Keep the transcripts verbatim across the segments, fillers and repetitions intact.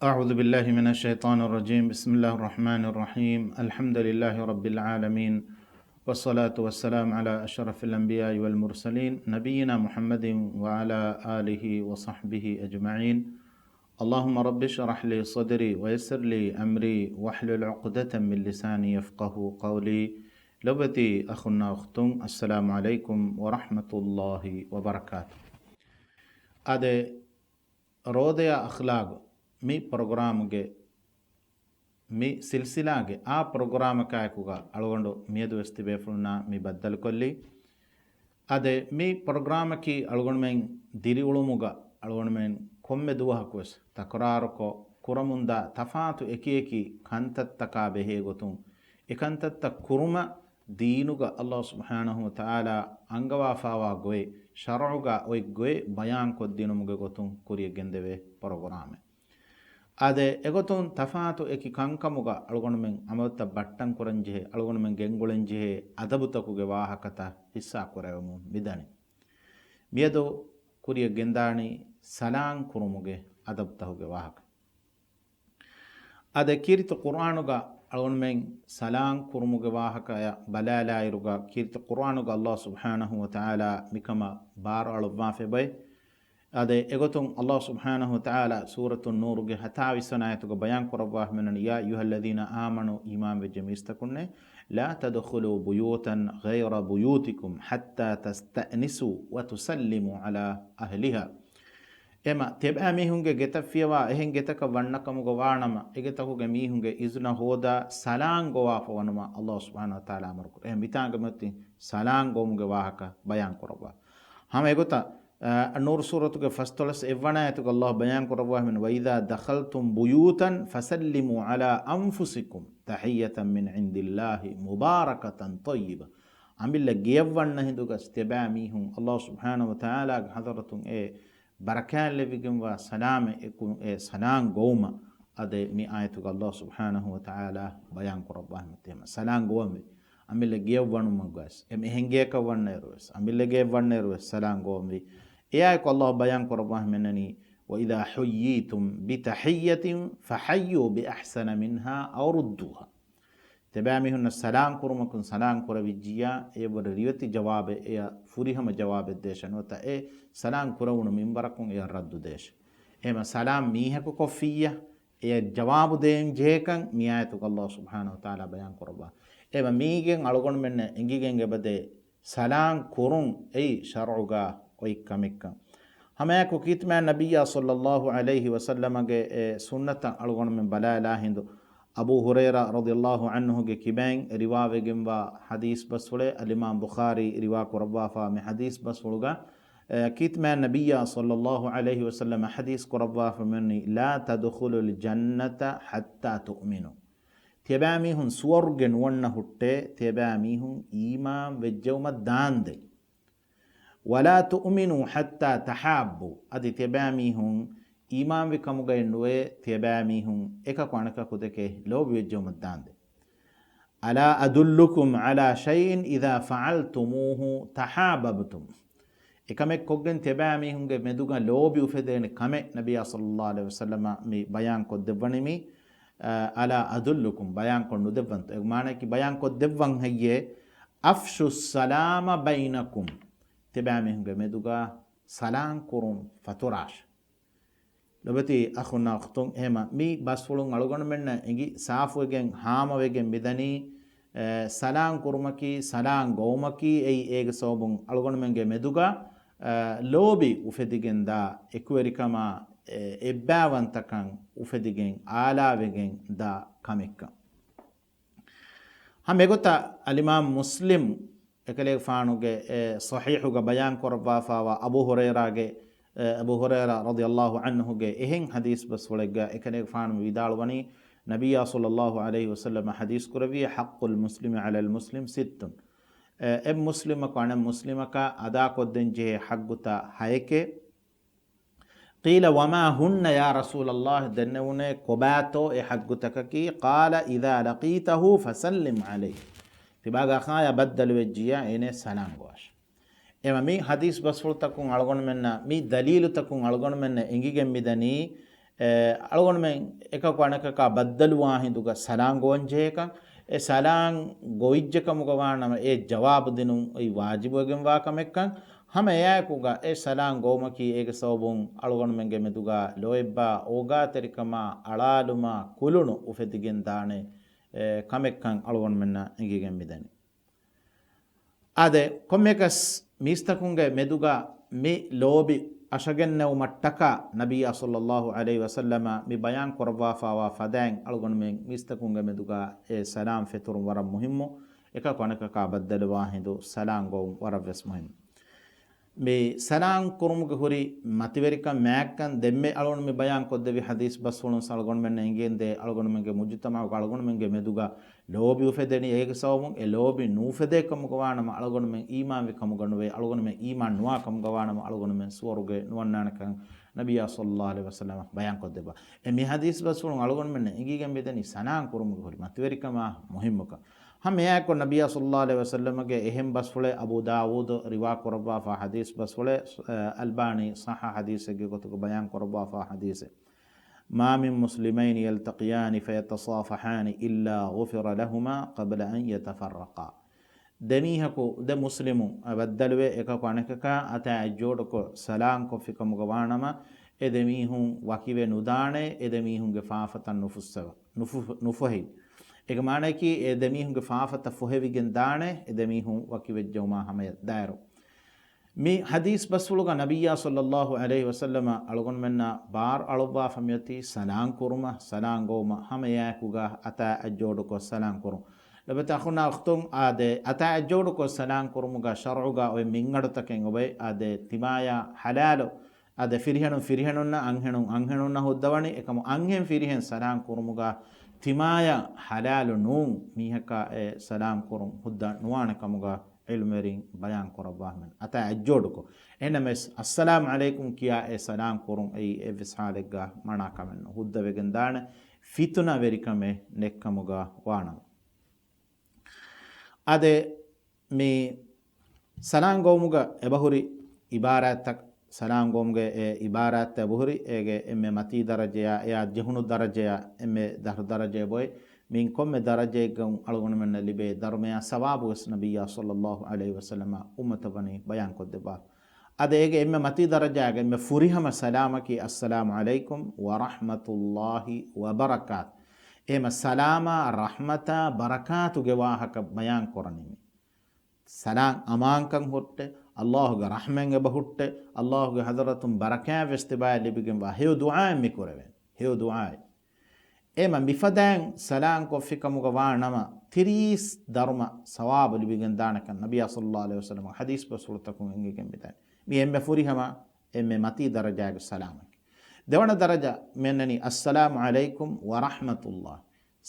أعوذ بالله من الشيطان الرجيم. بسم الله الرحمن الرحيم. الحمد لله رب العالمين. والصلاة والسلام على أشرف الأنبياء والمرسلين نبينا محمد وعلى آله وصحبه أجمعين. اللهم رب اشرح لي صدري ويسر لي أمري واحلل عقدة من لساني يفقهوا قولي. ލޮބުވެތި އަޚުންނާ އުޚްތުން، އައްސަލާމު ޢަލައިކުމް ވަރަޙްމަތުﷲި ވަބަރަކާތު. އާދެ، ރޯދަޔާ އަޚްލާގު މި ޕްރޮގްރާމުގެ މި ސިލްސިލާގެ އާ ޕްރޮގްރާމަކާއެކުގަ އަޅުގަނޑު މިއަދުވެސް ތިބޭފުޅުންނާ މި ބައްދަލުކޮށްލީ. އާދެ، މި ޕްރޮގްރާމަކީ އަޅުގަނޑުމެން ދިރިއުޅުމުގަ އަޅުގަނޑުމެން ކޮންމެ ދުވަހަކުވެސް ތަކުރާރުކޮށް ކުރަމުންދާ ތަފާތު އެކިއެކި ކަންތައްތަކާ ބެހޭގޮތުން، އެކަންތައްތައް ކުރުމަށް ދީނުގަ ﷲ ސުބްޙާނަހޫ ވަތަޢާލާ އަންގަވާފާވާ ގޮތް، ޝަރުޢުގަ އޮތް ގޮތް ބަޔާންކޮށްދިނުމުގެ ގޮތުން ކުރިޔަށް ގެންދެވޭ ޕްރޮގްރާމެއް. އާދެ، އެގޮތުން ތަފާތު އެކި ކަންކަމުގަ އަޅުގަނޑުމެން ޢަމަލުތައް ބައްޓަން ކުރަންޖެހޭ، އަޅުގަނޑުމެން ގެންގުޅެންޖެހޭ އަދަބުތަކުގެ ވާހަކަތައް ހިއްސާ ކުރެވެމުން މިދަނީ. މިއަދު ކުރިޔަށް ގެންދާނީ ސަލާން ކުރުމުގެ އަދަބުތަކުގެ ވާހަކަ. އާދެ، ކީރިތި ޤުރްއާނުގަ އަޅުގަނޑުމެން ސަލާން ކުރުމުގެ ވާހަކަޔަށް ބަލާލާއިރުގަ، ކީރިތި ޤުރްއާނުގަ ﷲ ސުބްޙާނަހޫ ވަތަޢާލާ މިކަމަށް ބާރު އަޅުއްވާފައި ބައި. އާދެ، އެގޮތުން ﷲ ސުބްޙާނަހޫ ވަތަޢާލާ ސޫރަތު ނޫރުގެ ހަތާވީސް ވަނަ އާޔަތުގަ ބަޔާން ކުރައްވާފައި މިއޮންނަނީ، يا أيها الذين آمنوا، އީމާން ވެއްޖެ މީސްތަކުންނޭ، لا تدخلوا بيوتا غير بيوتكم حتى تستأنسوا وتسلموا على أهلها. އެމަ ތިޔަބައިމީހުންގެ ގެތައް ފިޔަވާ އެހެން ގެތަކަށް ވަންނަކަމުގަ ވާނަމަ، އެގެތަކުގެ މީހުންގެ އިޒުނަ ހޯދާ ސަލާން ގޮވާފަ ވަނުމަށް ﷲ ސުބްޙާނަހޫ ވަތަޢާލާ އަމުރު ކުރޭ. އެހެން މިތާނގަ މިއޮތީ ސަލާން ގޮވުމުގެ ވާހަކަ ބަޔާން ކުރައްވާ. ހަމަ އެގޮތަށް، އަ، ނޫރު ސޫރަތުގެ ފަސްދޮޅަސް އެއްވަނަ އާޔަތުގަ ﷲ ބަޔާން ކުރައްވާ ހިމެން، وإذا دخلتم بيوتا فسلموا على أنفسكم تحية من عند الله مباركة طيبة. އަނބިއްލަ ގެޔަށް ވަންނަ ހިނދުގަސް ތިޔަބައިމީހުން ﷲ ސުބްޙާނަހޫ ވަތަޢާލާގެ ޙަޟްރަތުން އެ ބަރަކާތްލެއްވިގެންވާ ސަލާމެއް އެކު، އެ ސަލާން ގޮވުމަށް އާދެ، މި އާޔަތުގަ ﷲ ސުބްޙާނަހޫ ވަތަޢާލާ ބަޔާން ކުރައްވާ ހިމެން ތިޔަމަ ސަލާން ގޮވަންވީ. އަނބިއްލަ ގެޔަށް ވަނުމުގަސް، އެ އެހެން ގެޔަކަށް ވަންނައިރުވެސް، އަނބިއްލަ ގެޔަށް ވަންނައިރުވެސް ސަލާން ގޮވަންވީ. އެ އާޔަތު ﷲ ބަޔާން ކުރައްވާ ހިމެންނަނީ، وإذا حييتم بتحية فحيوا بأحسن منها أو ردوها. ތިޔަބައިމީހުންނަށް ސަލާން ކުރުމަކުން ސަލާން ކުރެވިއްޖިއްޔާ، އެއަށްވުރެ ރިވެތި ޖަވާބެއް، އެއަށް ފުރިހަމަ ޖަވާބެއް ދޭށޭ. ނުވަތަ އެ ސަލާން ކުރެވުނު މިންވަރަކުން އެއަށް ރައްދު ދޭށޭ. އެހެމަ ސަލާން މީހަކު ކޮށްފިއްޔާ، އެއަށް ޖަވާބު ދޭން ޖެހޭކަން މި އާޔަތުގަ ﷲ ސުބްޙާނަހޫ ވަތަޢާލާ ބަޔާން ކުރައްވާ. އެހެމަ މީގެން އަޅުގަނޑުމެންނަށް އެނގިގެން އެބަދޭ ސަލާން ކުރުން އެއީ ޝަރުޢުގަ އޮތް ކަމެއްކަން. ހަމައެކު ކީރިތި މާތް ނަބިއްޔާ ޞައްލައްލާހު ޢަލައިހި ވަސައްލަމަގެ އެ ސުންނަތަށް އަޅުގަނޑުމެން ބަލާލާ ހިނދު، އަބޫ ހުރައިރާ ރަޟިޔައްލާހު ޢަންހުގެ ކިބައިން ރިވާވެގެންވާ ޙަދީޘް ބަސްފުޅެއް، އަލްއިމާމް ބުޚާރީ ރިވާ ކުރައްވާފާ މި ޙަދީޘް ބަސްފުޅުގަ، އެ، ކީރިތި މާތް ނަބިއްޔާ ޞައްލައްލާހު ޢަލައިހި ވަސައްލަމަ ޙަދީޘް ކުރައްވާފަ މިއޮންނަނީ، لا تدخلوا الجنة حتى تؤمنوا. ތިޔަބައިމީހުން ސުވަރުގެ ނުވަންނަ ހުއްޓޭ، ތިޔަބައިމީހުން އީމާން ވެއްޖެއުމަށް ދާންދެން. ولا تؤمنوا حتى تحابوا. އަދި ތިޔަބައިމީހުން އީމާންވި ކަމުގައި ނުވޭ، ތިޔަބައިމީހުން އެކަކު އަނެކަކު ދެކެ ލޯބިވެއްޖެއުމަށް ދާންދެން. ألا أدلكم على شيء إذا فعلتموه تحاببتم. އެކަމެއް ކޮށްގެން ތިޔަބައިމީހުންގެ މެދުގަ ލޯބި އުފެދޭނެ ކަމެއް ނަބިއްޔާ ޞައްލައްލާހު ޢަލައިހި ވަސައްލަމަ މި ބަޔާން ކޮށްދެއްވަނީ މި، އަ، ألا أدلكم، ބަޔާން ކޮށް ނުދެއްވަންތޯ؟ އެ މާނައަކީ ބަޔާން ކޮށްދެއްވަން ހެއްޔޭ؟ أفشوا السلام بينكم. ތިޔަބައިމީހުންގެ މެދުގަ ސަލާން ކުރުން ފަތުރާށޭ. ލޮބުވެތި އަޚުންނާ އުޚްތުން، އެހެމަ މި ބަސްފުޅުން އަޅުގަނޑުމެންނަށް އެނގި ސާފުވެގެން ހާމަވެގެން މިދަނީ، އެ، ސަލާން ކުރުމަކީ، ސަލާން ގޮވުމަކީ، އެއީ އޭގެ ސަބަބުން އަޅުގަނޑުމެންގެ މެދުގަ، އެ، ލޯބި އުފެދިގެން ދާ، އެކުވެރިކަމާ، އެ، އެއްބައިވަންތަކަން އުފެދިގެން އާލާވެގެން ދާ ކަމެއްކަން. ހަމަ އެގޮތަށް އަލްއިމާމް މުސްލިމް އެކަލޭގެފާނުގެ، އެ، ޞަޙީޙުގަ ބަޔާން ކުރައްވާފާވާ އަބޫ ހުރައިރާގެ، އެ، އަބޫ ހުރައިރާ ރަޟިޔައްލާހު ޢަންހުގެ އެހެން ޙަދީޘް ބަސްފުޅެއްގަ އެކަލޭގެފާނު ވިދާޅުވަނީ، ނަބިއްޔާ ޞައްލައްލާހު ޢަލައިހި ވަސައްލަމަ ޙަދީޘް ކުރެއްވި، حق المسلم على المسلم ست. އެ، އެއް މުސްލިމަކު އަނެއް މުސްލިމަކަށް އަދާކޮށްދޭން ޖެހޭ ޙައްޤުތައް ހައެކޭ. قيل وما هن يا رسول الله؟ ދެންނެވުނޭ ކޮބާތޯ އެ ޙައްޤުތަކަކީ؟ قال إذا لقيته فسلم عليه. ތިބާގެ އަޚާޔާ ބައްދަލުވެއްޖިއްޔާ އޭނައަށް ސަލާން ގޮވާށޭ. އެމަ މި ޙަދީޘް ބަސްފުޅުތަކުން އަޅުގަނޑުމެންނަށް، މި ދަލީލުތަކުން އަޅުގަނޑުމެންނަށް އެނގިގެން މިދަނީ، އެ، އަޅުގަނޑުމެން އެކަކު އަނެކަކާ ބައްދަލުވާ ހިނދުގަ ސަލާން ގޮވަން ޖެހޭކަން، އެ ސަލާން ގޮވިއްޖެ ކަމުގަ ވާނަމަ އެ ޖަވާބު ދިނުން އެއީ ވާޖިބުވެގެންވާ ކަމެއްކަން، ހަމަ އެއާއެކުގަ އެ ސަލާން ގޮވުމަކީ އޭގެ ސަބަބުން އަޅުގަނޑުމެންގެ މެދުގަ ލޯތްބާ އޯގާތެރިކަމާ އަޅާލުމާ ކުލުނު އުފެދިގެން ދާނެ، އެ، ކަމެއްކަން އަޅުގަނޑުމެންނަށް އެނގިގެން މިދަނީ. އާދެ، ކޮންމެއަކަސް މީސްތަކުންގެ މެދުގަ މި ލޯބި އަށަގެންނެވުމަށްޓަކާ ނަބިއްޔާ ޞައްލައްލާހު ޢަލައިހި ވަސައްލަމަ މި ބަޔާން ކުރައްވާފާވާ ފަދައިން އަޅުގަނޑުމެން މީސްތަކުންގެ މެދުގަ އެ ސަލާމް ފެތުރުން ވަރަށް މުހިއްމު. އެކަކު އަނެކަކާ ބައްދަލުވާ ހިނދު ސަލާމް ގޮވުން ވަރަށްވެސް މުހިއްމު. މި ސަލާން ކުރުމުގެ ހުރި މަތިވެރިކަން މާތްކަން ދެންމެ އަޅުގަނޑު މި ބަޔާން ކޮށްދެއްވި ޙަދީޘް ބަސްފުޅުން އަޅުގަނޑުމެންނަށް އެނގޭންދޭ، އަޅުގަނޑުމެންގެ މުޖުތަމަޢުގަ އަޅުގަނޑުމެންގެ މެދުގަ ލޯބި އުފެދެނީ އޭގެ ސަބަބުން. އެ ލޯބި ނޫފެދޭ ކަމުގަ ވާނަމަ އަޅުގަނޑުމެން އީމާންވި ކަމުގަ ނުވޭ، އަޅުގަނޑުމެން އީމާން ނުވާ ކަމުގަ ވާނަމަ އަޅުގަނޑުމެން ސުވަރުގެ ނުވަންނާނެކަން ނަބިއްޔާ ޞައްލައްލާހު ޢަލައިހި ވަސައްލަމަ ބަޔާން ކޮށްދެއްވާ. އެ މި ޙަދީޘް ބަސްފުޅުން އަޅުގަނޑުމެންނަށް އެނގިގެން މިދަނީ ސަލާން ކުރުމުގެ ހުރި މަތިވެރިކަމާ މުހިއްމުކަން. ހަމަ އެއާއެކު ނަބިއްޔާ ޞައްލައްލާހު ޢަލައިހި ވަސައްލަމަގެ އެހެން ބަސްފުޅެއް އަބޫ ދާވޫދު ރިވާ ކުރައްވާފާ ޙަދީޘް ބަސްފުޅެއް، އަލްބާނީ ޞައްޙަ ޙަދީޘެއްގެ ގޮތުގަ ބަޔާން ކުރައްވާފާ ޙަދީޘެއް. ما من مسلمين يلتقيان فيتصافحان إلا غفر لهما قبل أن يتفرقا. ދެމީހަކު، ދެ މުސްލިމުން ބައްދަލުވެ އެކަކު އަނެކަކާ އަތާ އަތްޖޯޑުކޮށް ސަލާން ކޮށްފި ކަމުގަ ވާނަމަ، އެ ދެމީހުން ވަކިވެ ނުދާނެ، އެ ދެމީހުންގެ ފާފަތައް ނުފުއްސަވަ، ނުފު-، ނުފޮހި. އޭގެ މާނައަކީ، އެ ދެމީހުންގެ ފާފަތައް ފޮހެވިގެން ދާނެ، އެ ދެމީހުން ވަކިވެއްޖެއުމާ ހަމަޔަށް ދާއިރު. މި ޙަދީޘް ބަސްފުޅުގަ ނަބިއްޔާ ޞައްލައްލާހު ޢަލައިހި ވަސައްލަމަ އަޅުގަނޑުމެންނަށް ބާރު އަޅުއްވާފަ މިއޮތީ ސަލާން ކުރުމަށް، ސަލާން ގޮވުމަށް، ހަމަ އެއާއެކުގަ އަތާ އަތްޖޯޑުކޮށް ސަލާން ކުރުން. ލޮބުވެތި އަޚުންނާ އުޚްތުން، އާދެ، އަތާ އަތްޖޯޑުކޮށް ސަލާން ކުރުމުގަ ޝަރުޢުގަ އޮތް މިންގަނޑުތަކެއް އޮވޭ. އާދެ، ތިމާޔާ ޙަލާލު، އާދެ، ފިރިހެނުން ފިރިހެނުންނަށް، އަންހެނުން އަންހެނުންނަށް ހުއްދަވަނީ. އެކަމު އަންހެން ފިރިހެން ސަލާން ކުރުމުގަ ތިމާޔަށް ޙަލާލު ނޫން މީހަކާ އެ ސަލާން ކުރުން ހުއްދަ ނުވާނެ ކަމުގަ ޢިލްމުވެރިން ބަޔާން ކުރައްވާފަ މިން. އަތާ އަތްޖޯޑުކޮށް. އެހެންނަމަވެސް، އައްސަލާމް ޢަލައިކުމް ކިޔާ އެ ސަލާން ކުރުން އެއީ އެއްވެސް ޙާލެއްގަ މަނާ ކަމެއް ނޫން. ހުއްދަވެގެން ދާނެ ފިތުނަވެރިކަމެއް ނެތްކަމުގަ ވާނަމަ. އާދެ، މި ސަލާން ގޮވުމުގަ އެބަހުރި ޢިބާރާތްތައް، ސަލާން ގޮވުމުގެ އެ ޢިބާރާތްތައް އެބަހުރި، އޭގެ އެންމެ މަތީ ދަރަޖަޔާ، އެއާ ޖެހުނު ދަރަޖަޔާ، އެންމެ ދަށު ދަރަޖައެއް އޮތް. މިއިން ކޮންމެ ދަރަޖައެއްގަ އަޅުގަނޑުމެންނަށް ލިބޭ ދަރުމަޔާ ސަވާބުވެސް ނަބިއްޔާ ޞައްލައްލާހު ޢަލައިހި ވަސައްލަމަ އުއްމަތަށް ވަނީ ބަޔާން ކޮށްދެއްވާ. އަދި އޭގެ އެންމެ މަތީ ދަރަޖާގެ އެންމެ ފުރިހަމަ ސަލާމަކީ، އައްސަލާމު ޢަލައިކުމް ވަރަޙްމަތުﷲ ވަބަރަކާތު. އެހެމަ ސަލާމާ، ރަޙްމަތާ، ބަރަކާތުގެ ވާހަކަ ބަޔާން ކުރަނީ. ސަލާން އަމާންކަން ހުއްޓެ، ﷲގެ ރަޙްމަތް އެބަ ހުއްޓެ، ﷲގެ ޙަޟްރަތުން ބަރަކާތް ވެސް ތިބާއަށް ލިބިގެންވާ ހެޔޮ ދުޢާއެއް މި ކުރެވޭ. ހެޔޮ ދުޢާއެއް. އެހެމަ މިފަދައިން ސަލާން ކޮށްފި ކަމުގަ ވާ ނަމަ، ތިރީސް ދަރުމަ ސަވާބު ލިބިގެން ދާނެކަން ނަބިއްޔާ ޞައްލައްލާހު ޢަލައިހި ވަސައްލަމަ ޙަދީޘް ބަސްފުޅުތަކުން އެނގިގެން މިދަނީ. މި އެންމެ ފުރިހަމަ، އެންމެ މަތީ ދަރަޖާގެ ސަލާމަކީ. ދެވަނަ ދަރަޖަ މިއަންނަނީ، އައްސަލާމު ޢަލައިކުމް ވަރަޙްމަތުﷲ.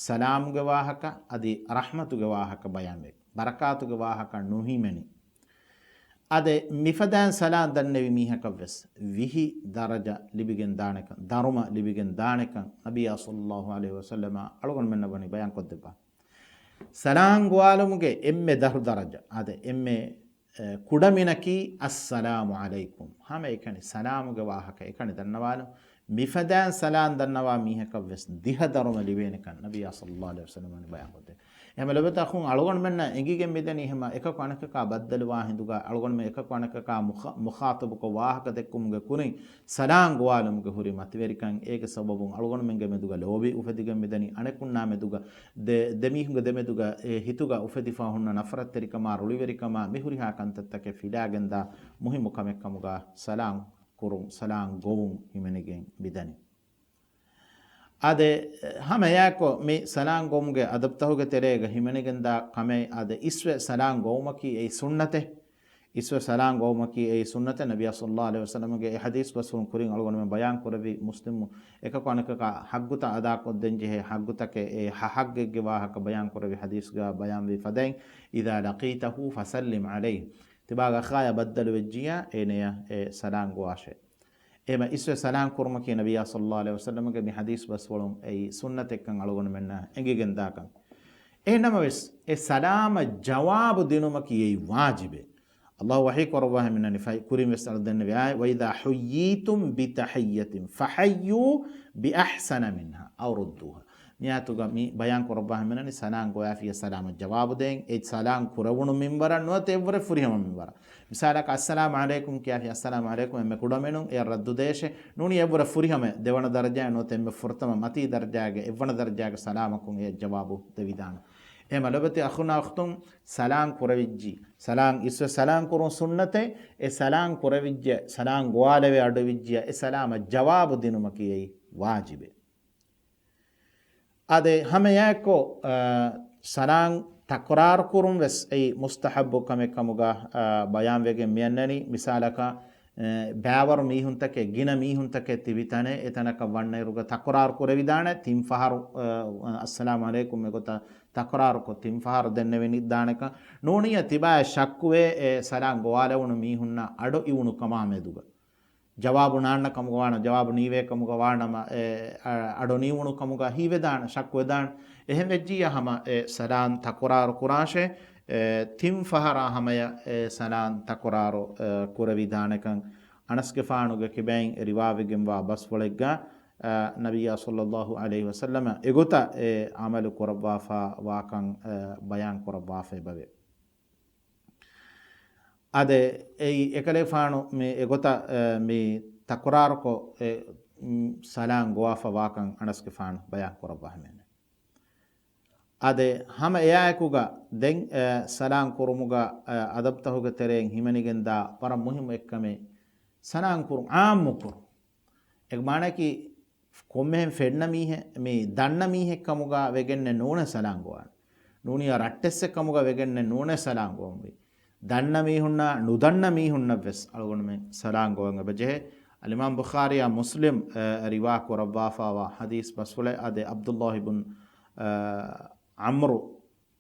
ސަލާމުގެ ވާހަކަ އަދި ރަޙްމަތުގެ ވާހަކަ ބަޔާންވެ، ބަރަކާތުގެ ވާހަކަ ނުހިމެނި. އާދެ، މިފަދައިން ސަލާން ދަންނެވި މީހަކަށްވެސް ވިހި ދަރަޖަ ލިބިގެން ދާނެކަން، ދަރުމަ ލިބިގެން ދާނެކަން ނަބިއްޔާ ޞައްލައްލާހު ޢަލައިހި ވަސައްލަމަ އަޅުގަނޑުމެންނަށް ވަނީ ބަޔާން ކޮށްދެއްވާ. ސަލާން ގޮވާލުމުގެ އެންމެ ދަށު ދަރަޖަ، އާދެ، އެންމެ އެ، ކުޑަމިނަކީ، އައްސަލާމު ޢަލައިކުމް. ހަމަ އެކަނި ސަލާމުގެ ވާހަކަ އެކަނި ދަންނަވާލުން. މިފަދައިން ސަލާން ދަންނަވާ މީހަކަށްވެސް ދިހަ ދަރުމަ ލިބޭނެކަން ނަބިއްޔާ ޞައްލައްލާހު ޢަލައިހި ވަސައްލަމަ ވަނީ ބަޔާންކޮށްދޭ. އެހެމަ ލޮބުވެތި އަޚުން، އަޅުގަނޑުމެންނަށް އެނގިގެން މިދަނީ ހަމަ އެކަކު އަނެކަކާ ބައްދަލުވާ ހިނދުގަ އަޅުގަނޑުމެން އެކަކު އަނެކަކާ މުޚާ-، މުޚާޠަބުކޮށް ވާހަކަ ދެއްކުމުގެ ކުރިން ސަލާން ގޮވާލުމުގެ ހުރި މަތިވެރިކަން، އޭގެ ސަބަބުން އަޅުގަނޑުމެންގެ މެދުގަ ލޯބި އުފެދިގެން މިދަނީ. އަނެކުންނާ މެދުގަ ދެ-، ދެމީހުންގެ ދެމެދުގަ އެ ހިތުގަ އުފެދިފަ ހުންނަ ނަފްރަތްތެރިކަމާ، ރުޅިވެރިކަމާ، މިހުރިހާ ކަންތައްތަކެއް ފިލާގެންދާ މުހިއްމު ކަމެއް ކަމުގަ ސަލާން ކުރުން، ސަލާން ގޮވުން ހިމެނިގެން މިދަނީ. އާދެ، ހަމަ އެއާއެކު މި ސަލާން ގޮވުމުގެ އަދަބުތަހުގެ ތެރޭގަ ހިމެނިގެންދާ ކަމެއް، އާދެ، އިސްވެ ސަލާން ގޮވުމަކީ އެއީ ސުންނަތެއް. އިސްވެ ސަލާން ގޮވުމަކީ އެއީ ސުންނަތެއް. ނަބިއްޔާ ޞައްލައްލާހު ޢަލައިހި ވަސައްލަމަގެ އެ ޙަދީޘް ބަސްފުޅުން ކުރިން އަޅުގަނޑުމެން ބަޔާން ކުރެއްވި، މުސްލިމު އެކަކު އަނެކަކާ ޙައްޤުތައް އަދާކޮށްދޭން ޖެހޭ ޙައްޤުތަކެއް، އެ ހަ-، ޙައްޤެއްގެ ވާހަކަ ބަޔާން ކުރެއްވި ޙަދީޘްގަ ބަޔާންވި ފަދައިން، إذا لقيته فسلم عليه. ތިބާގެ އަޚާޔާ ބައްދަލުވެއްޖިއްޔާ އޭނަޔަށް އެ ސަލާން ގޮވާށޭ. އެހެމަ އިސްވެ ސަލާން ކުރުމަކީ ނަބިއްޔާ ޞައްލައްލާހު ޢަލައިހި ވަސައްލަމަގެ މި ޙަދީޘް ބަސްފުޅުން އެއީ ސުންނަތެއްކަން އަޅުގަނޑުމެންނަށް އެނގިގެންދާކަން. އެހެންނަމަވެސް، އެ ސަލާމަށް ޖަވާބު ދިނުމަކީ އެއީ ވާޖިބެއް. އަﷲ ވަޙީ ކުރައްވާ ހަމައިންނަނީ ފަހި-، ކުރިން ވެސް އަޅު ދެންނެވި އާޔަތް، "وَإِذَا حُيِّيتُمْ بِتَحِيَّةٍ فَحَيُّوا بِأَحْسَنَ مِنْهَا أَوْ رُدُّوهَا." މި އާޔަތުގަ މި ބަޔާން ކުރައްވާ ހަމައިންނަނީ ސަލާން ގޮވާފިޔާ ސަލާމަށް ޖަވާބު ދޭން. އެ ސަލާން ކުރެވުނު މިންވަރަށް ނުވަތަ އެއްވުރެ ފުރިހަމަ މިންވަރަށް. މިސާލަކަށް، "އައްސަލާމު ޢަލައިކުމް" ކިޔާފި، "އައްސަލާމު ޢަލައިކުމް" އެންމެ ކުޑަމިނުން އެ ރައްދު ދޭށޭ. ނޫނީ އެއްވުރެ ފުރިހަމަ ދެވަނަ ދަރަޖާ ނުވަތަ އެންމެ ފުރަތަމަ މަތީ ދަރަޖާގެ އެއްވަނަ ދަރަޖާގެ ސަލާމަކުން އެ ޖަވާބު ދެވިދާނެ. އެހެންމަ ލޮބެތި އަޚުންނާ އުޚްތުން، ސަލާން ކުރެވިއްޖި، ސަލާން އިސްވެ ސަލާން ކުރުން ސުންނަތެއް، އެ ސަލާން ކުރެވިއްޖެ، ސަލާން ގޮވާލެވޭ އަޑުއިވިއްޖިޔާ، އެ ސަލާމަށް ޖަވާބު ދިނުމަކީ އެއީ ވާޖިބެއް. އާދެ، ހަމައެއާއެއްކޮށް، އާ، ސަލާން ތަކުރާރު ކުރުން ވެސް އެއީ މުސްތަޙައްބު ކަމެއް ކަމުގަ، އާ، ބަޔާންވެގެން މިއަންނަނީ. މިސާލަކަށް، އެ، ބައިވަރު މީހުންތަކެއް، ގިނަ މީހުންތަކެއް ތިބި ތަނެއް، އެތަނަކަށް ވަންނައިރުގަ ތަކުރާރު ކުރެވިދާނެ، ތިން ފަހަރު، އަ، އައްސަލާމު ޢަލައިކުމް އެގޮތަށް ތަކުރާރުކޮށް، ތިން ފަހަރު ދެންނެވިދާނެކަން. ނޫނީ ތިބާއަށް ޝައްކުވޭ، އެ ސަލާން ގޮވާލެވުނު މީހުންނަށް އަޑު އިވުނު ކަމާ މެދުގަ. ޖަވާބު ނާންނަ ކަމުގަ ވާނަމަ، ޖަވާބު ނީވޭ ކަމުގަ ވާނަމަ، އެ، އަ، އަޑު ނީވުނު ކަމުގަ ހީވެދާނެ، ޝައްކުވެދާނެ. އެހެން ވެއްޖިއްޔާ ހަމަ އެ ސަލާން ތަކުރާރު ކުރާށޭ، އެ، ތިން ފަހަރާ ހަމަޔަށް އެ ސަލާން ތަކުރާރު، އެ، ކުރެވިދާނެކަން. އަނަސްގެފާނުގެ ކިބައިން ރިވާވެގެންވާ ބަސްފުޅެއްގަ، އަ، ނަބިއްޔާ ޞައްލައްލާހު ޢަލައިހި ވަސައްލަމަ އެގޮތަށް އެ ޢަމަލު ކުރައްވާފަ ވާކަން، އަ، ބަޔާން ކުރައްވާފައިބަވޭ. އާދެ، އެއީ އެކަލޭފާނު މި އެގޮތަށް، އަ، މި ތަކުރާރުކޮށް، އެ، މް، ސަލާން ގޮވާފަ ވާކަން އަނަސްގެފާނު ބަޔާން ކުރައްވާ ހަމައިން. އާދެ، ހަމަ އެއާއެކުގަ ދެން، އަ، ސަލާން ކުރުމުގަ، އަ، އަދަބުތަހުގެ ތެރެއިން ހިމެނިގެންދާ ވަރަށް މުހިއްމު އެއްކަމެއް، ސަލާން ކުރުން ޢާއްމު ކުރުން. އެ މާނައަކީ، ކޮންމެހެން ފެންނަ މީހެއް، މި ދަންނަ މީހެއް ކަމުގަ ވެގެންނެއް ނޫނޭ ސަލާން ގޮވާނެ. ނޫނީ ރައްޓެއްސެއް ކަމުގަ ވެގެންނެއް ނޫނޭ ސަލާން ގޮވަންވީ. ދަންނަ މީހުންނާ ނުދަންނަ މީހުންނަށް ވެސް އަޅުގަނޑުމެން ސަލާން ގޮވަން އެބަޖެހޭ. އަލްއިމާމް ބުޚާރީއާ މުސްލިމް، އަ، ރިވާ ކުރައްވާފައިވާ ޙަދީޘް ބަސްފުޅެއް. އާދެ، ޢަބްދުﷲ އިބްނު، އަ، ޢަމްރު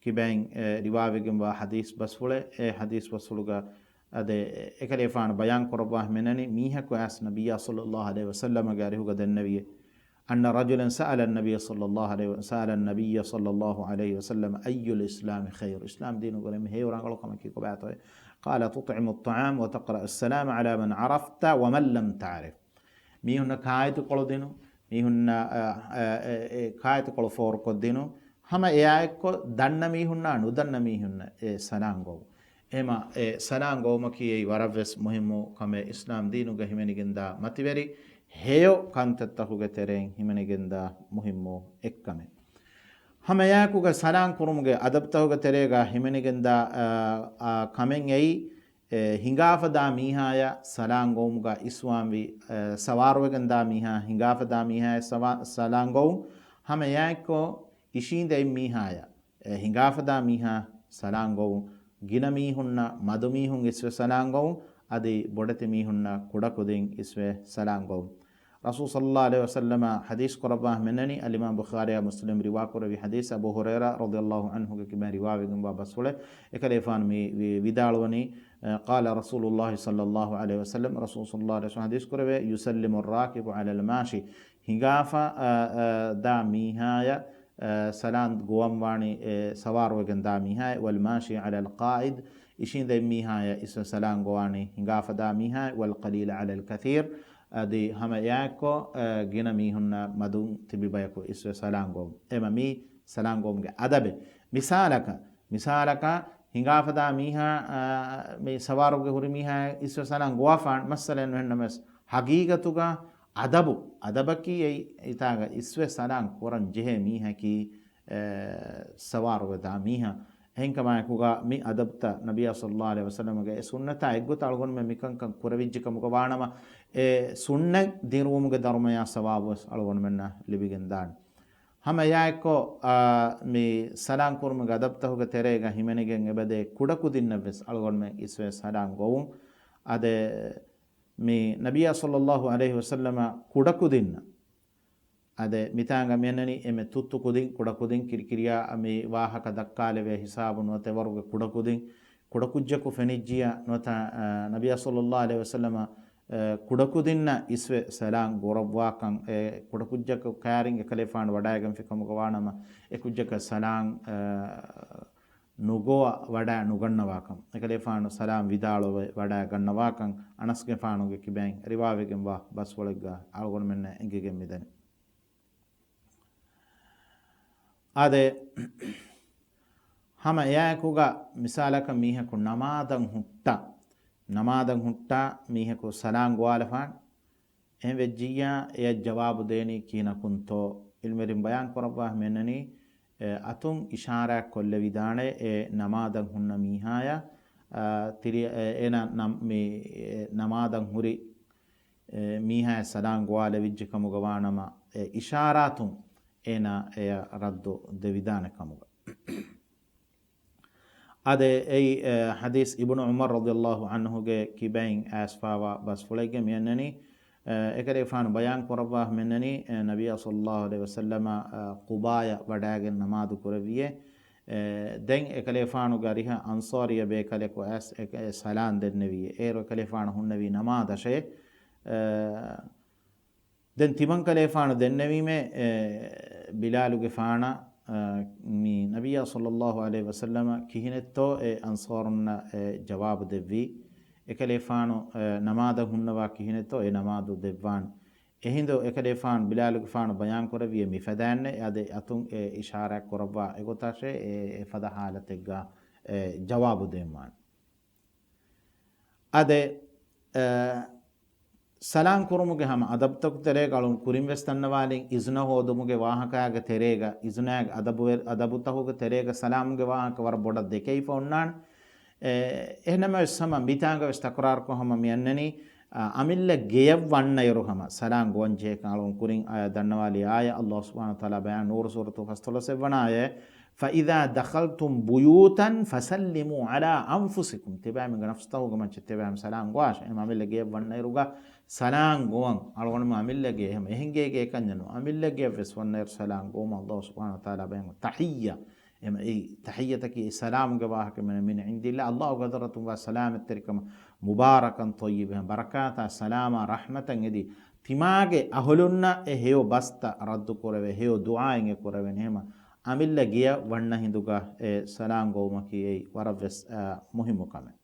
ކިބައިން، އެ، ރިވާވެގެންވާ ޙަދީޘް ބަސްފުޅެއް. އެ ޙަދީޘް ބަސްފުޅުގަ އާދެ، އެކަލޭފާނު ބަޔާން ކުރައްވާ ހަމައިންނަނީ، މީހަކު އައިސް ނަބިއްޔާ ޞައްލައްލާހު ޢަލައިހި ވަސައްލަމަގެ އަރިހުގަ ދެންނެވިއޭ. أن رجلا سأل النبي صلى الله عليه، سأل النبي صلى الله عليه وسلم: أي الإسلام خير؟ އިސްލާމް ދީނުގެ ހެޔޮ ރަނގަޅު ކަމަކީ ކޮބާތޯއޭ؟ قال: تطعم الطعام وتقرأ السلام على من عرفت ومن لم تعرف. މީހުންނަށް ކާއެތިކޮޅު ދިނުން، މީހުންނަށް، އަ، އަ، އެ، އެ، ކާއެތިކޮޅު ފޯރުކޮށްދިނުން، ހަމަ އެއާއެއްކޮށް ދަންނަ މީހުންނާ ނުދަންނަ މީހުންނަށް އެ ސަލާން ގޮވުން. އެހެމަ އެ ސަލާން ގޮވުމަކީ އެއީ ވަރަށްވެސް މުހިއްމު ކަމެއް. އިސްލާމް ދީނުގަ ހިމެނިގެންދާ މަތިވެރި ހެޔޮ ކަންތައްތަކުގެ ތެރެއިން ހިމެނިގެންދާ މުހިއްމު އެއްކަމެއް. ހަމައެއާއެކުގަ ސަލާން ކުރުމުގެ އަދަބުތަކުގެ ތެރޭގަ ހިމެނިގެންދާ، އާ، އާ، ކަމެއް އެއީ، އެ، ހިނގާފަދާ މީހާޔަށް ސަލާން ގޮވުމުގަ އިސްވާންވީ، އެ، ސަވާރުވެގެންދާ މީހާ ހިނގާފަދާ މީހާޔަށް ސަވާ-، ސަލާން ގޮވުން. ހަމައެއާއެއްކޮށް އިށީނދެއިން މީހާޔަށް، އެ، ހިނގާފަދާ މީހާ ސަލާން ގޮވުން. ގިނަ މީހުންނަށް، މަދު މީހުން އިސްވެ ސަލާން ގޮވުން. އަދި ބޮޑެތި މީހުންނަށް، ކުޑަކުދިން އިސްވެ ސަލާން ގޮވުން. ރަސޫލު ޞައްލައްލާހު ޢަލައިހި ވަސައްލަމަ ޙަދީޘް ކުރައްވާ މިނަނީ، އަލްއިމާމް ބުޚާރީއާ މުސްލިމް ރިވާ ކުރެއްވި ޙަދީޘް، އަބޫ ހުރައިރާ ރަޟިޔައްލާހު ޢަންހުގެ ކިބައިން ރިވާވެގެންވާ ބަސްފުޅެއް. އެކަލޭފާނު މި ވި-، ވިދާޅުވަނީ، އަ، قال رسول الله صلى الله عليه وسلم، ރަސޫލު ޞައްލައްލާހު ޢަލައިހި ވަސައްލަމަ ޙަދީޘް ކުރެވޭ، يسلم الراكب على الماشي، ހިނގާފަ، އަ، އަ، ދާ މީހާޔަށް، އަ، ސަލާން ގޮވަންވާނީ، އެ، ސަވާރުވެގެން ދާ މީހާޔަށް، والماشي على القاعد، އިށީނދެއިން މީހާޔަށް އިސްވެ ސަލާން ގޮވާނީ ހިނގާފަ ދާ މީހާޔަށް، والقليل على الكثير، އަދި ހަމަ އެއާއެއްކޮށް، އަ، ގިނަ މީހުންނާ މަދުން ތިބި ބަޔަކު އިސްވެ ސަލާން ގޮވުން. އެމަ މީ ސަލާން ގޮވުމުގެ އަދަބެއް. މިސާލަކަށް، މިސާލަކަށް ހިނގާފަ ދާ މީހާ، އަ، މި ސަވާރުގެ ހުރި މީހާ އިސްވެ ސަލާން ގޮވާފާން މައްސަލައެއް ނުހެންނަމަވެސް، ހަގީގަތުގަ އަދަބު، އަދަބަކީ އެއީ އެތާގަ އިސްވެ ސަލާން ކުރަން ޖެހޭ މީހަކީ، އެ، ސަވާރުވެދާ މީހާ. އެހެންކަމާއެކުގަ މި އަދަބުތައް ނަބިއްޔާ ޞައްލައްލާހު ޢަލައިހި ވަސައްލަމަގެ އެ ސުންނަތާ އެއްގޮތަށް އަޅުގަނޑުމެން މިކަންކަން ކުރެވިއްޖެ ކަމުގަ ވާނަމަ، އެ ސުންނަތް ދިރުވުމުގެ ދަރުމަޔާ ސަވާބުވެސް އަޅުގަނޑުމެންނަށް ލިބިގެންދާނެ. ހަމަ އެއާއެއްކޮށް، އާ، މި ސަލާން ކުރުމުގެ އަދަބުތަކުގެ ތެރޭގަ ހިމެނިގެން އެބަދޭ ކުޑަކުދިންނަށްވެސް އަޅުގަނޑުމެން އިސްވެ ސަލާން ގޮވުން. އާދެ، މި ނަބިއްޔާ ޞައްލައްލާހު ޢަލައިހި ވަސައްލަމަ ކުޑަކުދިންނަށް، އާދެ، މިތާނގަ މިއަންނަނީ އެންމެ ތުއްތު ކުދިން، ކުޑަކުދިން ކިރިކިރިޔާ މި ވާހަކަ ދައްކާލެވޭ ހިސާބު ނުވަތަ އެވަރުގެ ކުޑަކުދިން، ކުޑަކުއްޖަކު ފެނިއްޖިޔާ ނުވަތަ، އާ، ނަބިއްޔާ ޞައްލައްލާހު ޢަލައިހި ވަސައްލަމަ، އާ، ކުޑަކުދިންނަށް އިސްވެ ސަލާން ގުރައްވާކަން، އެ ކުޑަކުއްޖަކު ކައިރިން އެކަލޭފާނު ވަޑައިގެންފި ކަމުގަ ވާނަމަ، އެ ކުއްޖަކަށް ސަލާން، އާ، ނުގޮވާ ވަޑައި ނުގަންނަވާކަން، އެކަލޭފާނު ސަލާމް ވިދާޅުވެ ވަޑައި ގަންނަވާކަން އަނަސްގެފާނުގެ ކިބައިން ރިވާވެގެންވާ ބަސްފުޅެއްގަ އަޅުގަނޑުމެންނަށް އެނގިގެން މިދަނީ. އާދެ، ހަމަ އެއާއެކުގަ މިސާލަކަށް މީހަކު ނަމާދަށް ހުއްޓާ، ނަމާދަށް ހުއްޓާ މީހަކު ސަލާން ގޮވާލަފާނެ. އެހެން ވެއްޖިއްޔާ އެޔަށް ޖަވާބު ދޭނީ ކިހިނަކުންތޯ؟ ޢިލްމުވެރިން ބަޔާން ކުރައްވާ މިއަންނަނީ، އެ، އަތުން އިޝާރާތް ކޮށްލެވިދާނެ އެ ނަމާދަށް ހުންނަ މީހާޔަށް، އާ، ތިރި-، އެ، އޭނަ ނަމް-، މި-، އެ، ނަމާދަށް ހުރި، އެ، މީހާޔަށް ސަލާން ގޮވާލެވިއްޖެ ކަމުގަ ވާނަމަ، އެ، އިޝާރާތުން އޭނަ އެޔަށް ރައްދު ދެވިދާނެ ކަމުގަ. އާދެ، އެއީ، އެ، ޙަދީޘް އިބްނު ޢުމަރު ރަޟިޔަﷲ ޢަންހުގެ ކިބައިން އައިސްފާވާ ބަސްފުޅެއްގެ މިއަންނަނީ، އެ، އެކަލޭފާނު ބަޔާން ކުރައްވާ މިއަންނަނީ، އެ، ނަބިއްޔާ ޞައްލަﷲ ޢަލައިހި ވަސައްލަމަ، އެ، ޤުބާޔަށް ވަޑައިގެން ނަމާދު ކުރެއްވިއޭ. އެ، ދެން އެކަލޭފާނުގެ އަރިހަށް އަންޞާރީ ބޭކަލަކު އައިސް އެ، އެ، ސަލާން ދެންނެވިއޭ. އޭރު އެކަލޭފާނު ހުންނެވީ ނަމާދަށޭ. އެ، ދެން ތިމަންކަލޭފާނު ދެންނެވީމޭ، އެ، ބިލާލުގެފާނަށް، އެ، މި ނަބިއްޔާ ޞައްލަﷲ ޢަލައިހި ވަސައްލަމަ ކިހިނެއްތޯ އެ އަންޞާރުންނަށް އެ ޖަވާބު ދެއްވީ. އެކަލޭފާނު، އެ، ނަމާދަށް ހުންނަވާ ކިހިނެއްތޯ އެ ނަމާދު ދެއްވާނެ. އެހިނދު އެކަލޭފާނު ބިލާލުގެފާނު ބަޔާން ކުރެއްވިއޭ މިފަދައިންނޭ އަދި އަތުން އެ އިޝާރާތް ކުރައްވާ އެގޮތަށޭ އެ، އެފަދަ ޙާލަތެއްގަ އެ ޖަވާބު ދޭންވާނެ. އާދެ، އެ، ސަލާން ކުރުމުގެ ހަމަ އަދަބުތަކު ތެރޭގަ އަޅުން ކުރިން ވެސް ދަންނަވާލިން، އިޒުނަ ހޯދުމުގެ ވާހަކައިގެ ތެރޭގަ، އިޒުނާގެ އަދަބު، އަދަބުތަކުގެ ތެރޭގަ ސަލާމުގެ ވާހަކަ ވަރަށް ބޮޑަށް ދެކެވިފަ އޮންނާނެ. އެ، އެހެންނަމަވެސް ހަމަ މިތާނގަ ވެސް ތަކުރާރުކޮށް ހަމަ މިއަންނަނީ، އަ، އަމިއްލަ ގެޔަށް ވަންނައިރު ހަމަ ސަލާން ގޮވަން ޖެހޭކަން އަޅުން ކުރިން އާޔަތް ދަންނަވާލި އާޔަތް ﷲ ސުބްޙާނަހޫ ވަތަޢާލާ ބަޔާން ނޫރު ސޫރަތު ފަސްދޮޅަސް އެއްވަނަ އާޔަތް، فإذا دخلتم بيوتا فسلموا على أنفسكم. ތިބާމީހުންގެ ނަފްސުތަކުގެ މައްޗަށް ތިބާމީހުން ސަލާން ގޮވާށޭ. އެހެން އަމިއްލަ ގެޔަށް ވަންނައިރުގަ ސަލާން ގޮވަން އަޅުގަނޑުމެން އަމިއްލަ ގެ، އެހެން އެހެން ގޭގެ އެކަންޏެއް ނޫން. އަމިއްލަ ގެޔަށް ވެސް ވަންނައިރު ސަލާން ގޮވުމަށް ﷲ ސުބްޙާނަހޫ ވަތަޢާލާ ބަޔާން ތަޙިއްޔަ. އެމަ އެއީ ތަޙިއްޔަތަކީ އެ ސަލާމުގެ ވާހަކަ މިން، މިން ޢިންދިﷲ، ﷲގެ ޙަޟްރަތުން ވާ ސަލާމަތްތެރިކަމަށް، މުބާރަކަން ޠައްޔިބަން، ބަރަކާތާ ސަލާމާ ރަޙްމަތަށް އެދި، ތިމާގެ އަހުލުންނަށް އެ ހެޔޮ ބަސްތައް ރައްދު ކުރެވޭ، ހެޔޮ ދުޢާއެއް އެ ކުރެވޭނެ. އެހެމަ އަމިއްލަ ގެޔަށް ވަންނަ ހިނދުގަ އެ ސަލާން ގޮވުމަކީ އެއީ ވަރަށް ވެސް، އާ، މުހިއްމު ކަމެއް.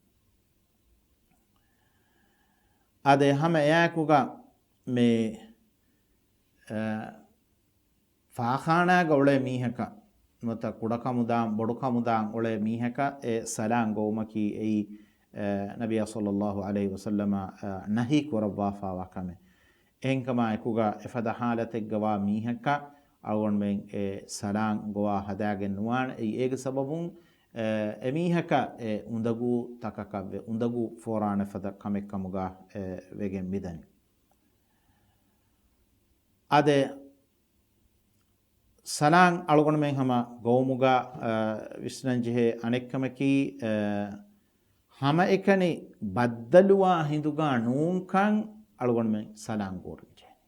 އާދެ، ހަމަ އެއާއެކުގަ މި، އާ، ފާޚާނާގަ އުޅޭ މީހަކަށް ނުވަތަ ކުޑަކަމުދާން ބޮޑުކަމުދާން އުޅޭ މީހަކަށް އެ ސަލާން ގޮވުމަކީ އެއީ، އެ، ނަބިއްޔާ ޞައްލަﷲ ޢަލައިހި ވަސައްލަމަ، އެ، ނަހީ ކުރައްވާފާވާ ކަމެއް. އެހެންކަމާ އެކުގަ އެފަދަ ޙާލަތެއްގަ ވާ މީހަކަށް އަޅުގަނޑުމެން އެ ސަލާން ގޮވާ ހަދާގެން ނުވާނެ. އެއީ އޭގެ ސަބަބުން، އެ، އެމީހަކަށް އެ އުނދަގޫ ތަކަކަށް ވެ އުނދަގޫ ފޯރާނެ ފަދަ ކަމެއް ކަމުގަ، އެ، ވެގެން މިދަނީ. އާދެ، ސަލާން އަޅުގަނޑުމެން ހަމަ ގޮވުމުގަ، އަ، ވިސްނަން ޖެހޭ އަނެއްކަމަކީ، އަ، ހަމައެކަނި ބައްދަލުވާ ހިނދުގަ ނޫންކަން އަޅުގަނޑުމެން ސަލާން ގޯރިން ޖެހެނީ.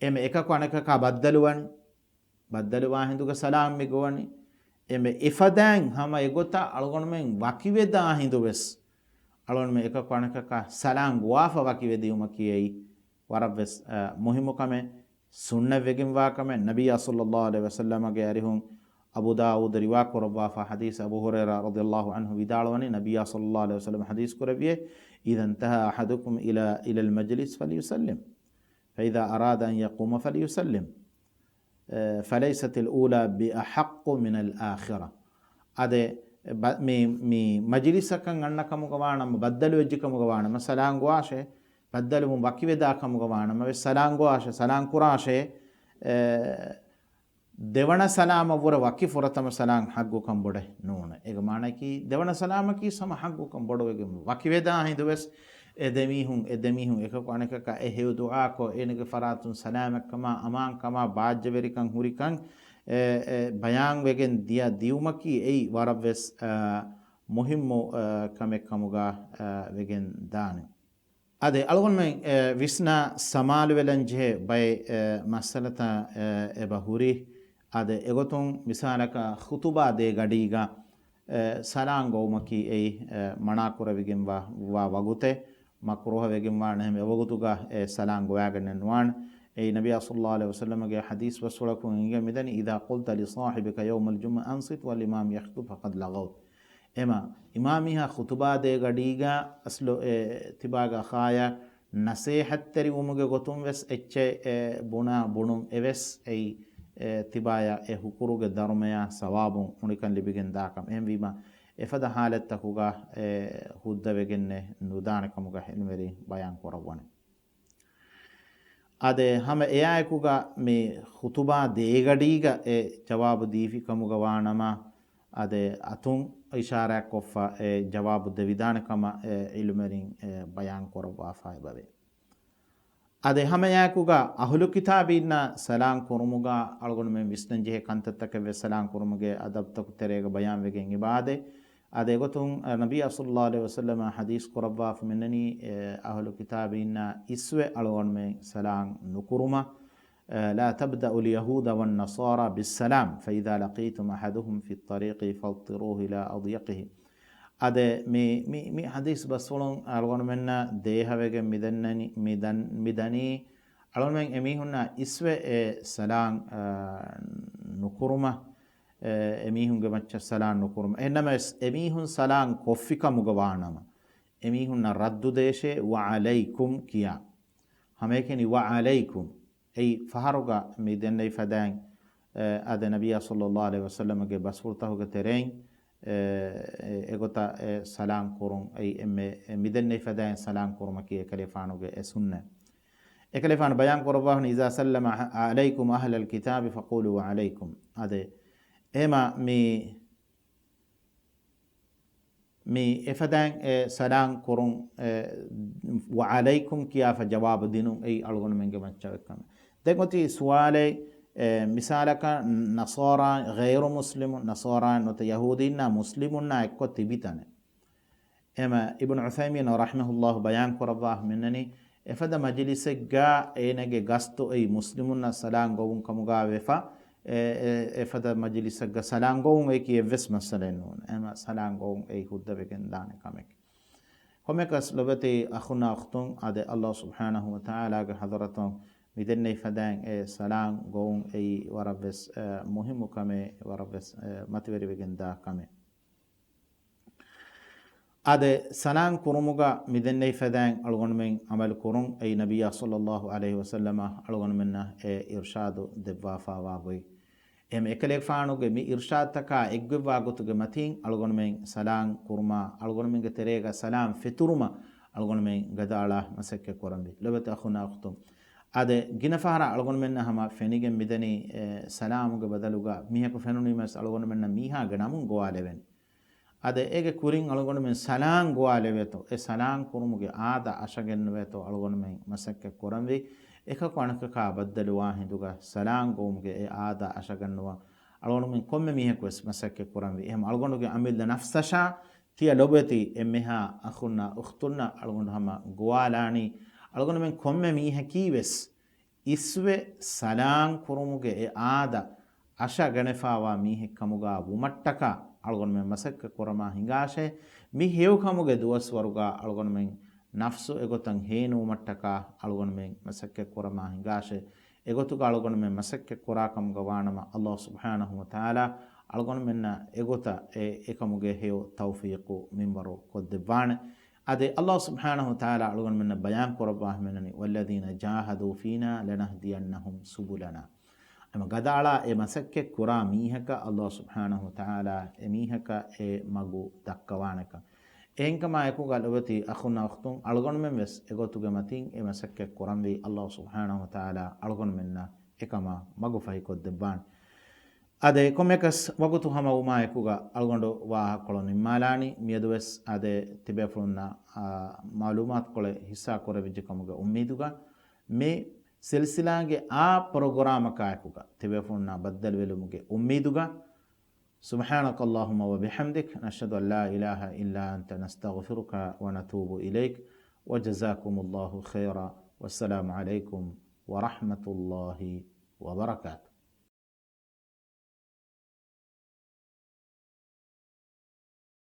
އެމެ އެކަކު އަނެކަކާ ބައްދަލުވަން، ބައްދަލުވާ ހިނދުގަ ސަލާން މި ގޮވަނީ. އެމެ އެފަދައިން ހަމަ އެގޮތަށް އަޅުގަނޑުމެން ވަކިވެދާ ހިނދު ވެސް، އަޅުގަނޑުމެން އެކަކު އަނެކަކާ ސަލާން ގޮވާފަ ވަކިވެދިޔުމަކީ އެއީ ވަރަށް ވެސް، އަ، މުހިއްމު ކަމެއް. ސުންނަތް ވެގެންވާ ކަމެއް. ނަބިއްޔާ ޞައްލަﷲ ޢަލައިހި ވަސައްލަމަގެ އަރިހުން އަބޫ ދާވޫދު ރިވާ ކުރައްވާފަ ޙަދީޘް އަބޫ ހުރައިރާ ރަޟިޔަﷲ ޢަންހު ވިދާޅުވަނީ، ނަބިއްޔާ ޞައްލަﷲ ޢަލައިހި ވަސައްލަމަ ޙަދީޘް ކުރެއްވިއޭ، إذا انتهى أحدكم إلى، إلى المجلس فليسلم، فإذا أراد أن يقوم فليسلم، فليست الأولى بأحق من الآخرة. އާދެ، ބަ-، މި، މި މަޖިލިސަކަށް އަންނަ ކަމުގަ ވާނަމަ، ބައްދަލުވެއްޖެ ކަމުގަ ވާނަމަ، ސަލާން ގޮވާށޭ. ބައްދަލުވުން ވަކިވެދާ ކަމުގަ ވާނަމަ ވެސް ސަލާން ގޮވާށޭ، ސަލާން ކުރާށޭ. އެ، ދެވަނަ ސަލާމަށްވުރެ ވަކި ފުރަތަމަ ސަލާން ޙައްޤުކަން ބޮޑެއް ނޫނޭ. އޭގެ މާނައަކީ، ދެވަނަ ސަލާމަކީ ހަމަ ޙައްޤުކަން ބޮޑުވެގެން ވަކިވެދާ ހިނދު ވެސް، އެ ދެމީހުން، އެ ދެމީހުން އެކަކު އަނެކަކަށް އެ ހެޔޮ ދުޢާކޮށް، އޭނަގެ ފަރާތުން ސަލާމަތްކަމާ، އަމާންކަމާ، ބާއްޖަވެރިކަން ހުރިކަން، އެ، އެ، ބަޔާންވެގެން ދިޔަ ދިޔުމަކީ އެއީ ވަރަށް ވެސް، އަ، މުހިއްމު، އަ، ކަމެއް ކަމުގަ، އަ، ވެގެން ދާނެ. އާދެ، އަޅުގަނޑުމެން، އެ، ވިސްނާ ސަމާލުވެލަން ޖެހޭ ބައެއް، އެ، މައްސަލަތައް، އެ، އެބަ ހުރި. އާދެ، އެގޮތުން މިސާލަކަށް ޚުތުބާ ދޭ ގަޑީގަ، އެ، ސަލާން ގޮވުމަކީ އެއީ، އެ، މަނާކުރެވިގެންވާ، ވާ ވަގުތެއް، މަކްރޫހަ ވެގެންވާނެ. އެހެން އެވަގުތުގަ އެ ސަލާން ގޮވާގެންނެއް ނުވާނެ. އެއީ ނަބިއްޔާ ޞައްލައްލާހު ޢަލައިހި ވަސައްލަމަގެ ޙަދީޘް ބަސްފުޅަކުން އެނގޭ މިދަނީ، "إذا قلت لصاحبك يوم الجمعة أنصت وللإمام يخطب فقد لغوت." އެމަ، އިމާމީހާ ޚުޠުބާ ދޭ ގަޑީގަ އަސްލު އެ ތިބާގެ އަޚާޔަށް ނަސޭހަތްތެރިވުމުގެ ގޮތުން ވެސް އެއްޗެއް އެ ބުނާ ބުނުން އެވެސް އެއީ އެ ތިބާޔަށް އެ ހުކުރުގެ ދަރުމަޔާ ސަވާބު އުނިކަން ލިބިގެން ދާކަން. އެހެންވީމަ، އެފަދަ ޙާލަތްތަކުގަ އެ ހުއްދަވެގެންނެއް ނުދާނެ ކަމުގަ ޢިލްމުވެރިން ބަޔާން ކުރައްވަނީ. އާދެ، ހަމަ އެއާއެކުގަ މި ޚުޠުބާ ދޭގަޑީގަ އެ ޖަވާބު ދީފި ކަމުގަ ވާނަމަ، އާދެ، އަތުން އިޝާރާތްކޮށްފަ އެ ޖަވާބު ދެވިދާނެ ކަމަށް އެ ޢިލްމުވެރިން އެ ބަޔާން ކުރައްވާފަ އެބަވޭ. އާދެ، ހަމައެއާއެކުގަ އަހުލު ކިތާބީންނަށް ސަލާން ކުރުމުގަ އަޅުގަނޑުމެން ވިސްނަންޖެހޭ ކަންތައްތަކެއް ވެސް ސަލާން ކުރުމުގެ އަދަބުތަކު ތެރޭގަ ބަޔާންވެގެން އިބާދެ. އާދެ، އެގޮތުން، އަ، ނަބިއްޔާ ޞައްލައްލާހު ޢަލައިހި ވަސައްލަމަ ޙަދީޘް ކުރައްވާފަ މިންނަނީ، އެ، އަހުލު ކިތާބީންނަށް އިސްވެ އަޅުގަނޑުމެން ސަލާން ނުކުރުމަށް، އެ، "لا تبدأوا اليهود والنصارى بالسلام، فإذا لقيتم أحدهم في الطريق فاضطروه إلى أضيقه." އާދެ، މި، މި، މި ޙަދީޘް ބަސްފުޅުން އަޅުގަނޑުމެންނަށް ދޭހަވެގެން މިދަންނަނީ، މިދަން، މިދަނީ އަޅުގަނޑުމެން އެމީހުންނާ އިސްވެ އެ ސަލާން، އަ، ނުކުރުމަށް، އެ، އެމީހުންގެ މައްޗަށް ސަލާން ނުކުރުމަށް. އެހެންނަމަވެސް، އެމީހުން ސަލާން ކޮށްފި ކަމުގަ ވާނަމަ، އެމީހުންނަށް ރައްދު ދޭށޭ، "ވަޢަލައިކުމް" ކިޔާ. ހަމައެކަނި، "ވަޢަލައިކުމް." އެއީ ފަހަރުގަ މި ދެންނެވި ފަދައިން، އެ، އާދެ، ނަބިއްޔާ ޞައްލައްލާހު ޢަލައިހި ވަސައްލަމަގެ ބަސްފުޅުތަކުގެ ތެރެއިން، އެ، އެ، އެގޮތަށް އެ ސަލާން ކުރުން އެއީ އެންމެ، އެ، މި ދެންނެވި ފަދައިން ސަލާން ކުރުމަކީ އެކަލޭފާނުގެ އެ ސުންނަތް. އެކަލޭފާނު ބަޔާން ކުރައްވާފަ، "إذا سلم أح-، عليكم أهل الكتاب فقولوا وعليكم." އާދެ، އެހެމަ މި، މި އެފަދައިން އެ ސަލާން ކުރުން، އެ، "وعليكم" ކިޔާފަ ޖަވާބު ދިނުން އެއީ އަޅުގަނޑުމެންގެ މައްޗަށް ވެއްކަމެއް. ދެން އޮތީ ސުވާލެއް، އެ، މިސާލަކަށް ނަޞާރާ، ޣައިރު މުސްލިމު، ނަޞާރާ ނުވަތަ ޔަހޫދީންނާ މުސްލިމުންނާ އެއްކޮށް ތިބި ތަނެއް. އެމަ އިބްނު ޢުޘައިމީން ރަޙިމަހުﷲ ބަޔާން ކުރައްވާ މިންނަނީ، އެފަދަ މަޖިލިސެއްގަ އޭނަގެ ގަސްތު އެއީ މުސްލިމުންނަށް ސަލާން ގޮވުން ކަމުގަ ވެފަ، އެ، އެ، އެފަދަ މަޖިލިސެއްގަ ސަލާން ގޮވުން އެކި އެއްވެސް މައްސަލައެއް ނޫން. އެމަ ސަލާން ގޮވުން އެއީ ހުއްދަވެގެން ދާނެ ކަމެކެ. ކޮންމެކަސް ލޮބެތި އަޚުންނާ އުޚްތުން، އާދެ، ﷲ ސުބްޙާނަހޫ ވަތަޢާލާގެ ޙަޟްރަތުން މިދެންނެވި ފަދައިން އެ ސަލާން ގޮވުން އެއީ ވަރަށްވެސް، އެ، މުހިއްމު ކަމެއް، ވަރަށްވެސް، އެ، މަތިވެރިވެގެން ދާ ކަމެއް. އާދެ، ސަލާން ކުރުމުގަ މިދެންނެވި ފަދައިން އަޅުގަނޑުމެން ޢަމަލު ކުރުން އެއީ ނަބިއްޔާ ޞައްލައްލާހު ޢަލައިހި ވަސައްލަމަ އަޅުގަނޑުމެންނަށް އެ އިރްޝާދު ދެއްވާފާވާ ގޮތް. އެހެން އެކަލޭގެފާނުގެ މި އިރްޝާދުތަކާ އެއްގޮތްވާ ގޮތުގެ މަތީން އަޅުގަނޑުމެން ސަލާން ކުރުމާ، އަޅުގަނޑުމެންގެ ތެރޭގަ ސަލާން ފެތުރުމަށް އަޅުގަނޑުމެން ގަދައަޅާ މަސައްކަތް ކުރަންވީ. ލޮބެތި އަޚުންނާ އުޚްތުން، އާދެ، ގިނަ ފަހަރަށް އަޅުގަނޑުމެންނަށް ހަމަ ފެނިގެން މިދަނީ، އެ، ސަލާމުގެ ބަދަލުގަ މީހަކު ފެނުނީމަސް އަޅުގަނޑުމެންނަށް މީހާގެ ނަމުން ގޮވާލެވެން. އާދެ، އޭގެ ކުރިން އަޅުގަނޑުމެން ސަލާން ގޮވާލެވޭތޯ، އެ ސަލާން ކުރުމުގެ އާދަ އަށަގެންނުވޭތޯ އަޅުގަނޑުމެން މަސައްކަތް ކުރަންވީ. އެކަކު އަނެކަކާ ބައްދަލުވާ ހިނދުގަ ސަލާން ގޮވުމުގެ އެ އާދަ އަށަގަންނުވަން އަޅުގަނޑުމެން ކޮންމެ މީހަކު ވެސް މަސައްކަތް ކުރަންވީ. އެހެން އަޅުގަނޑުގެ އަމިއްލަ ނަފްސަށާ ތިޔަ ލޮބުވެތި އެންމެހާ އަޚުންނާ އުޚްތުންނަށް އަޅުގަނޑު ހަމަ ގޮވާލާނީ، އަޅުގަނޑުމެން ކޮންމެ މީހަކީ ވެސް އިސްވެ ސަލާން ކުރުމުގެ އެ އާދަ އަށަގަނެފާވާ މީހެއް ކަމުގަ ވުމަށްޓަކާ އަޅުގަނޑުމެން މަސައްކަތް ކުރަމާ ހިނގާށޭ. މި ހެޔޮ ކަމުގެ ދުވަސްވަރުގަ އަޅުގަނޑުމެން ނަފްސު އެގޮތަށް ހޭނުވުމަށްޓަކާ އަޅުގަނޑުމެން މަސައްކަތް ކުރަމާ ހިނގާށޭ. އެގޮތުގަ އަޅުގަނޑުމެން މަސައްކަތް ކުރާ ކަމުގަ ވާނަމަ، ﷲ ސުބްޙާނަހޫ ވަތަޢާލާ އަޅުގަނޑުމެންނަށް އެގޮތަށް އެ، އެކަމުގެ ހެޔޮ ތައުފީޤު މިންވަރު ކޮށްދެއްވާނެ. އާދެ، ﷲ ސުބްޙާނަހޫ ވަތަޢާލާ އަޅުގަނޑުމެންނަށް ބަޔާން ކުރައްވާ ހިމެނެނީ، "والذين جاهدوا فينا لنهدينهم سبلنا." އެމަ ގަދައަޅާ އެ މަސައްކަތް ކުރާ މީހަކަށް ﷲ ސުބްޙާނަހޫ ވަތަޢާލާ އެ މީހަކަށް އެ މަގު ދައްކަވާނެކަން. އެހެންކަމާ އެކުގަ ލޮބެތި އަޚުންނާ އުޚްތުން، އަޅުގަނޑުމެން ވެސް އެގޮތުގެ މަތިން އެ މަސައްކަތް ކުރަންވީ. ﷲ ސުބްޙާނަހޫ ވަތަޢާލާ އަޅުގަނޑުމެންނަށް އެކަމާ މަގު ފަހިކޮށްދެއްވާނެ. އާދެ، ކޮންމެކަސް ވަގުތު ހަމަވުމާ އެކުގަ އަޅުގަނޑު ވާހަކަކޮޅު ނިންމާލާނީ. މިއަދުވެސް އާދެ، ތިބޭފުޅުންނަށް، އާ، މަޢުލޫމާތުކޮޅެއް ހިއްސާ ކުރެވިއްޖެ ކަމުގެ އުއްމީދުގަ، މި ސިލްސިލާގެ އާ ޕްރޮގްރާމަކާއެކުގަ ތިބޭފުޅުންނާ ބައްދަލުވެލުމުގެ އުއްމީދުގަ، سبحانك اللهم وبحمدك، نشهد أن لا إله إلا أنت، نستغفرك ونتوب إليك، وجزاكم الله خيرا، والسلام عليكم ورحمة الله وبركاته.